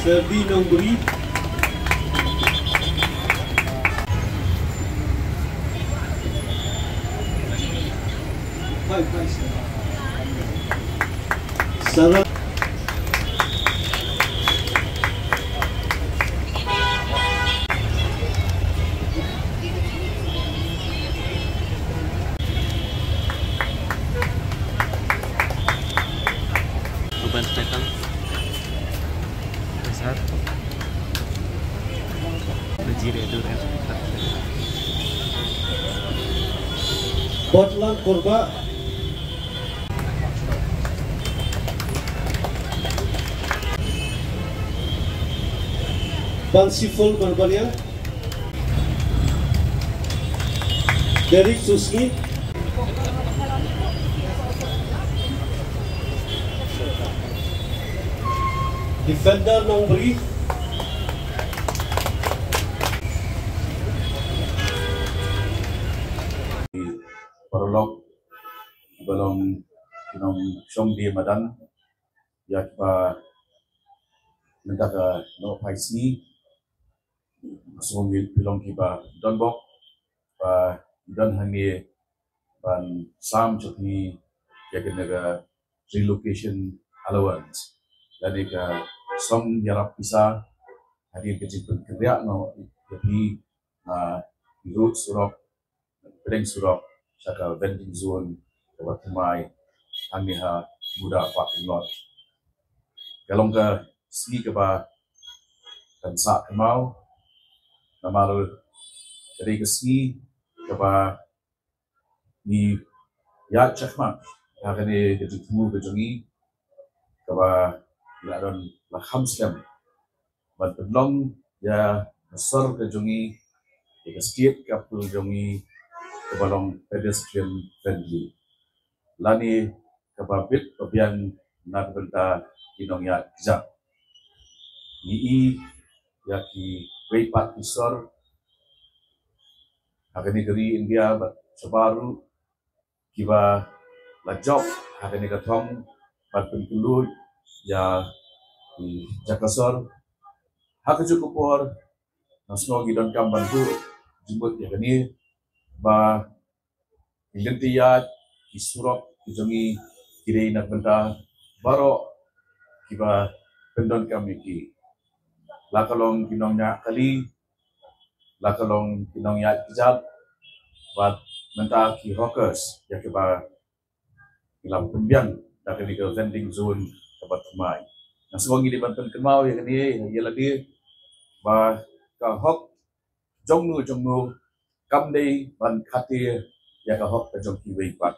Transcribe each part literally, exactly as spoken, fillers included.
Serdi Nongbri. Sarah. Ruben Stephen. Besar. Bajir ya, Duren. Botlan Korba. Bansiful Barbarian. Derek Susni. Defender Nongbri. Paralok, balong, kinong shong di madan, ya ba, nda ka no paisni, song pilong ki ba don bok, ba don hangne ban sam chok ni ya ka naga relocation allowance. Lane ka song yarap pisa, hadien ka jingpynkynriah no ya phi na road surok, pdeng surok, sha ka vending zone, ka ba thymmai, hangne ha Buda parking lot. Ka long ka sngi ka ba kan sah kynmaw, namar ka dei ka sngi ka ba ngi ïa chakma ha kane ka jingthmu ka jong ngi, ka ba la don la kham slem ban pynlong ïa ka sor ka jong ngi, ïa ka state capital jong ngi, ka ba long pedestrian friendly. Lane ka ba bit ba biang na ka bynta ki nongïaid kjat. Ngi i ïa kiwei pat ki sor ha kane ka ri India bad shabar ruh, ki ba la jop ha kane ka thong ban pynkylluid ïa ki jaka sor. Ha kajuh ka por, nga sngew ngi donkam ban buh jingmut ïa kane ba ki lynti ïaid, ki surok ki jong ngi ki dei na ka bynta baroh ki ba pyndonkam ïa ki. La ka long ki nongñiah kali, la ka long ki nongñiah kjat, bad mynta ki hawkers ïa ki ba ngi la pynbiang da kane ka vending zone ka ba thymmai. Nga sngew ngi dei ban pynkynmaw ïa kane ïa lade ba ka hok jong no jong no kam dei ban khatii ïa ka hok ka jong kiwei pat.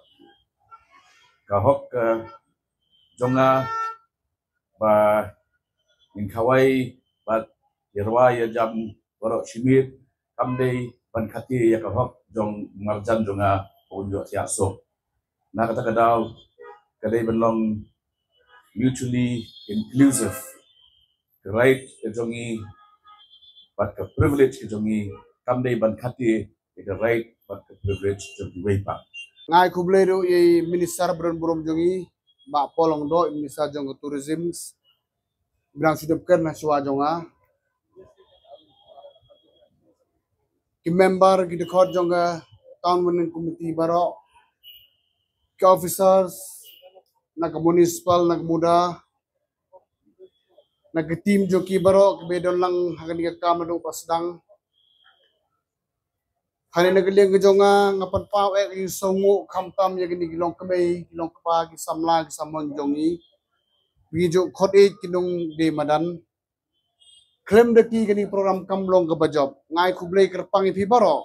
Ka hok ka jong nga ba ngin khawai bad ïa rwai ïa jam baroh shi miet, kam dei ban khatii ïa ka hok jong marjan jong nga ba un ïoh thiah suk. Na kata ka daw ka dei ban long mutually inclusive. Ka right ka jong ngi bad ka privilege ka jong ngi, kam dei ban khatii ïa ka right bad ka privilege jong kiwei pat. Nga ai khublei ruh ïa i Minister ba don burom jong ngi, Bah Paul Lyngdoh, i Minister jong ka Tourism, ba dang shu dep kren ha shuwa jong nga. Ki member, ki dkhot jong ka Town Planning Committee baroh, ki officers na ka municipal, na ka MUDA, na ka team jong ki baroh kiba don lang ha kane ka kam naduh ba sdang. Hangne na ka liang ka jong nga, nga pynpaw eh ka jingsngewnguh khamtam ïa kine ki longkmie, ki longkpa, ki samla, ki samon jong ngi, ki juh khot ïeit, ki nongdie madan. Khlem da ki kane ka program kam long kaba jop. Nga ai khublei kyrpang ïa phi baroh.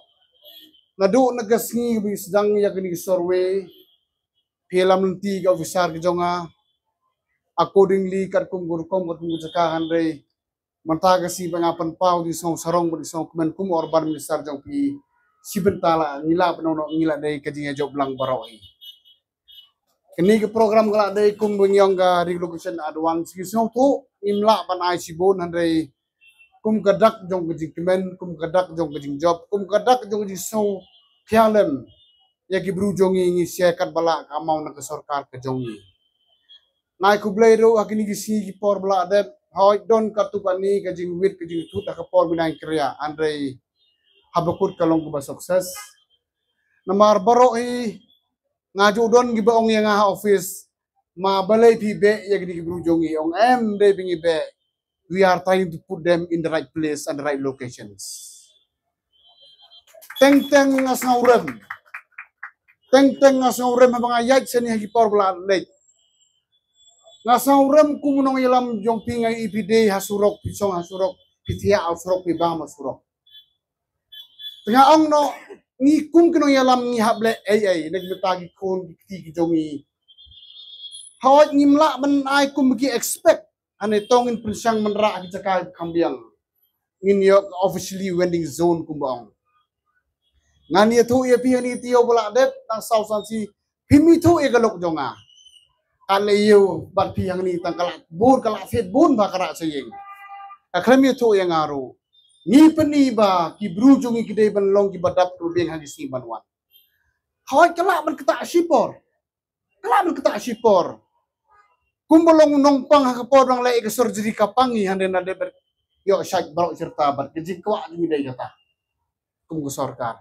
Naduh na ka sngi ba ngi sdang ïa kane ka survey, phi lam lynti ki officer ki jong nga accordingly, katkum ka rukom, katkum ka jaka, hynrei mynta ka sngi ba nga pynpaw jingsngew sarong bad jingsngew kmen kum u urban minister jong phi, shi bynta la ngi lah ban ong, ngi lah dei ka jingïajop lang baroh hi. Kane ka program ka lah dei kum ba ngi ong ka relocation advance, ngi sngewthuh ngim lah ban ai shibun, hynrei kum ka dak jong ka jingkmen, kum ka dak jong ka jingjop, kum ka dak jong ka jingsngew phialem ïa ki briew jong ngi, ngi share katba lah ka amount na ka sorkar ka jong ngi. Ngai khublei ruh ha kini ki sngi ki por ba la dep, hoi don katto katne ka jingwit ka jingthut ha ka por mynta kria, hynrei haba kut ka long kaba success. Namar baroh hi nga ju don kiba ong ïa nga ha office, ma balei phi beh ïa kini ki bru jong ngi, ong em dei ba ngi beh, we are trying to put them in the right place and the right locations. Teng teng nga sngew rem. Teng teng nga sngew rem haba nga ïaid shane ha ki por ba la leit. Nga sngew rem kum u nongïalam jong phi, nga ïohi phi dei ha surok, phi shong ha surok, phi thiah ha surok, phi bam ha surok. Te nga ong noh, ngi kum ki nongïalam ngi hap leh ei ei na ki bynta ki khun ki kti ki jong ngi. Hooid ngim lah ban ai kum ki expect. Hynrei to ngin pynshang ban rah ha ki jaka kham biang. Ngin ïoh officially vending zone kumba ong. Ngan ïathuh ïa phi ha kane ka taïew ba la dep, tang saw san sngi phim ithuh ïa ka lok jong nga. Ka la ïew bad phi hangne, tang ka la bun, ka la fit bun ba ka rah sha ïing. Ka khlem ïathuh ïa nga ruh. Ngi pyni ba ki bru jong ngi ki dei ban long kiba dap kiba biang ha ki sngi ban wan. Hooid ka lah ban ktah shipor. Ka lah ban ktah shipor. Kumba long u nongpang ha ka por ba dang leh ïa ka surgery ka pang, ngi hynrei na dep ïoh shait baroh shirta bad ka jingkwah jong ngi dei kata. Kum ka sorkar.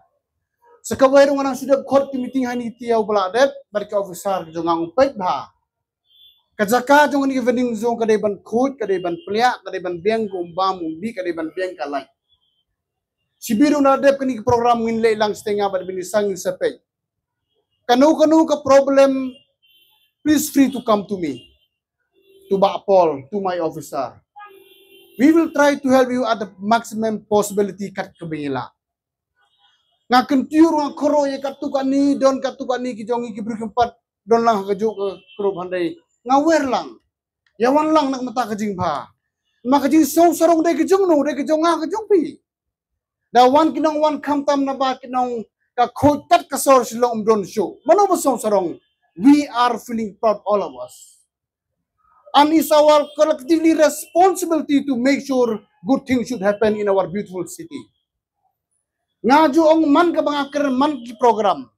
Sa kawei ruh nga nang shu dep khot ki meeting ha kane ka taïew ba la dep bad ki officer ki jong nga, ong peit bha. Ka jaka jong kane ka vending zone ka dei ban khuid, ka dei ban pliah, ka dei ban biang ka umbam umbi, ka dei ban biang ka light. Shibit ruh na dep kane ka program ngin leh lang sha teng nga bad Minister ngin sa peit. Kano kano ka problem, please free to come to me, to Bah Paul, to my officer. We will try to help you at the maximum possibility kat kaba ngi lah. Nga kyntiew ruh, nga kyrpad ïa katto katne, don katto katne ki jong ngi ki briew kim pat don lang ha kajuh ka group, hynrei nga wer lang. Ïa wan lang na ka bynta ka jingbha. Ma ka jingsngew sarong dei ka jong no, dei ka jong nga, ka jong phi. Da wan ki nongwan khamtam naba ki nong ka khuid kat ka sor Shillong ym don shuh. Mano ba sngew sarong? We are feeling proud, all of us. And it's our collectively responsibility to make sure good things should happen in our beautiful city. Nga ju ong man kaba nga kren, man ki program.